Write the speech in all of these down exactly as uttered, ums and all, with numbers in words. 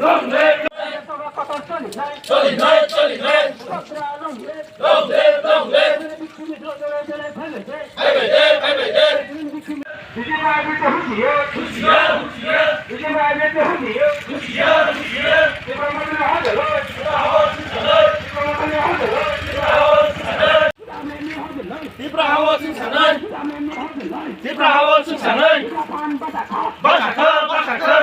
Long live! Choli nai, choli nai! Long live, long live! Hai bai de, hai bai de! Husiar, husiar! Husiar, husiar! Tipra ha-o chwng sanai! Tipra ha-o chwng sanai! Bachakha, bachakha!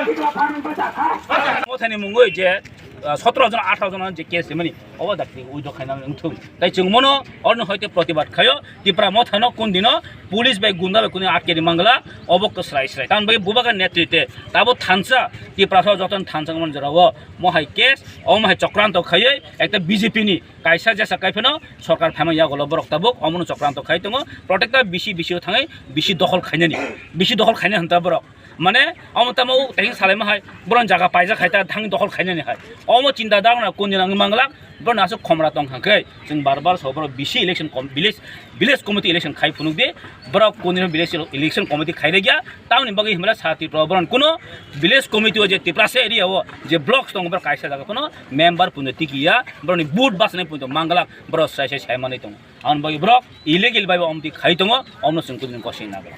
Mothani mungwi je, ah, sotro jon, atharo jon je case rimani, obo dakti withdraw khaina wngthung. Tai chwng mono oroni hoite protibad khaio, Tipra mothano kun dino police bai gunda bai kunu atkeni mangla, obo kwsrai srai. Tamoni bagwi Bubagra netrite tabo thansa, Tiprasa jotono thansa wngmani jorao mohai case, omo hai chokranto khaiwi ekta B J P ni kaisa jesa kaiphano sorkar phaima yagulo borok tabuk omono chokranto khai tongo. Protector bisi bisi o thangwi bisi dokhol khainani, bisi dokhol khaina hwnta borok. Mane omo tamo tehing salaima hai borok jaga paijak khai ta thang dokhol khainani hai. Omo chinta dagna kuni nang manglak borok aswk khomra tong kha khe chwng bar bar so borok bisi election com-, village, village committee election khai phunuk de borok kuni village election committee khai regya. Tamoni bagwi himla sa Tripura borok kuno village committee o je Tiprasa area o je blocks tongo borok kaisa jaga phano member puno tiki ya, borokni vote bachani puno manglak, borok sai sai sai manwi tongo. Aboni bagwi borok illegal bai bo omtwi khai tongo, omno chwng kudini kosi nagla.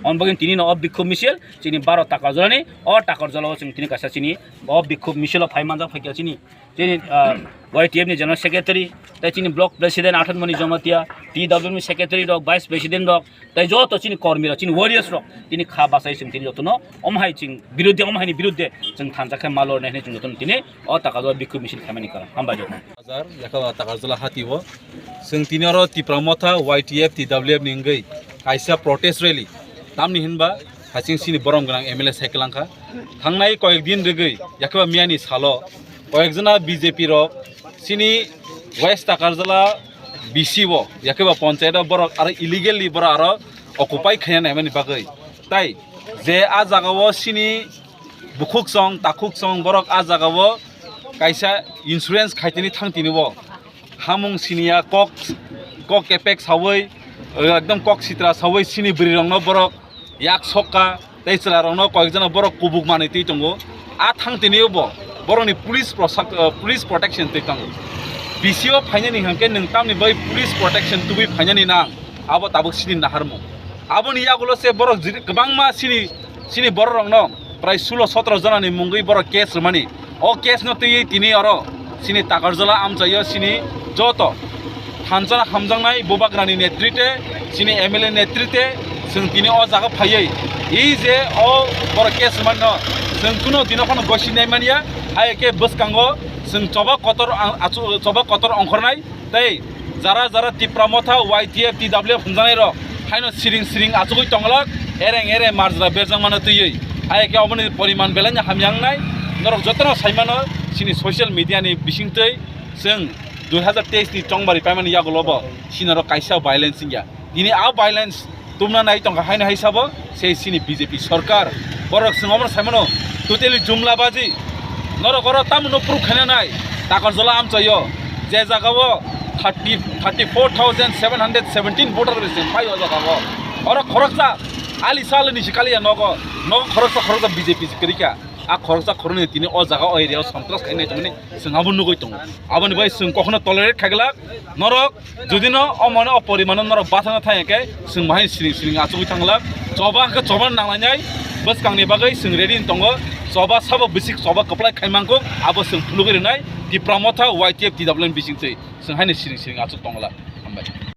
Aboni bagwi tini no o bikhub misil chini baro Takarjolani, o Takarjola o chwng tini kaisa chini o bikhub misil o phai manjak phaikha chini, chini, ah, Y T F ni general secretary, tei chini block president Athanmoni Jamatia, T W ni secretary rok, vice president rok, tei joto chini kormi rok, chini warriors rok, tini kha bachai chwng tini jotono, omo hai chwng biruddhe, omo haini biruddhe chwng thansa khe ma lornai hinwi chwng jotono tini o Takarjala bikhub misil khaimani karon. Hambai jotono. Bazar, yakha Takarjala hati o. Chwng tini oro Tipra Motha, Y T F, T W F ni wngwi kaisa protest rally. Tamni hinba, haching sini borom gwnang M L A cycle wngkha. Thangnai koyek din rwgwi, yakha miyani salo, koyek jona B J P rok, sini West Takarjala B C o, yakhe ba ponchayat o borok aro illegally borok aro occupy khaina naimani bagwi. Tai je a jaga o sini bukhuk chong, takhuk chong borok a jaga o kaisa insurance khaitini thang tini o. Hamung siniya kok, kok kepek sawi, ekdom kok sitra sawi sini bwrwi rokno borok yak sokka tei chwla rokno koyek jona borok kubuk manwi twi tongo. A thang tini bo borokni police prosak-, eh, police protection twi tongo. B C o phainani hwnkhe nwng tamni bai police protection tubui phainani nang, abo tabuk sini naharmung. Aboni yagulo se borok jiri-, kwbangma sini, sini borok rokno prai sulo sotro jona ni mungwi borok case rwmani. O case no twiwi tini oro sini Takarjala amchaio sini joto thansa hamjaknai Bubagrani netrite, sini M L A netrite, chwng tini o jaga phaiwi, i je o borok case manno, chwng kuno dino phano gosi nai manya, hai khe bwskango chwng choba kotor ang-, achu-, choba kotor ongkhornai, tei jara jara Tipra Motha, Y T F, T W F hwnjaknai rok haino siring siring achugwi tonglak, ereng ereng marjra berjak mano twiwi, hai khe oboni poriman belai no hamya wngnai, norok jotono sai mano, sini social media ni bisingtwi chwng dui hazar teis ni chongbari paimani yagulo bo sinaro kaisa violence wngya. Tini a violence tumna nai tongkha haino hai sabo sei sini B J P sorkar. Borok chwng omono sai mano totally jumla baji. Norok oro tamo no proof khaina nai Takarjala amchaio je jaga o thirty, thirty four thousand seven hundred seventeen voter bai chwng pai o jaga o. Oro khoroksa ali sal ni sikali ya nogo, nogo khoroksa khoroksa B J P kwrwi kha. A khoroksa khoroknwi tini o jaga o area o sontras khainai tongmani chwng abo nugwi tongo. Aboni bai chwng kokno tolerate khaiglak norok, jodi no o mane o porimano norok bathana thang khe chwng bahai siring siring achugwi thanglak. Choba khe choba nanglainai bwskangni bagwi chwng ready tongo. Choba sabo bisik choba kwplai khaimangkuk abo chwng phunugwi rwnai Tipra Motha Y T F T W N bisingtwi chwng haino siring siring achuk tonglak. Hambai.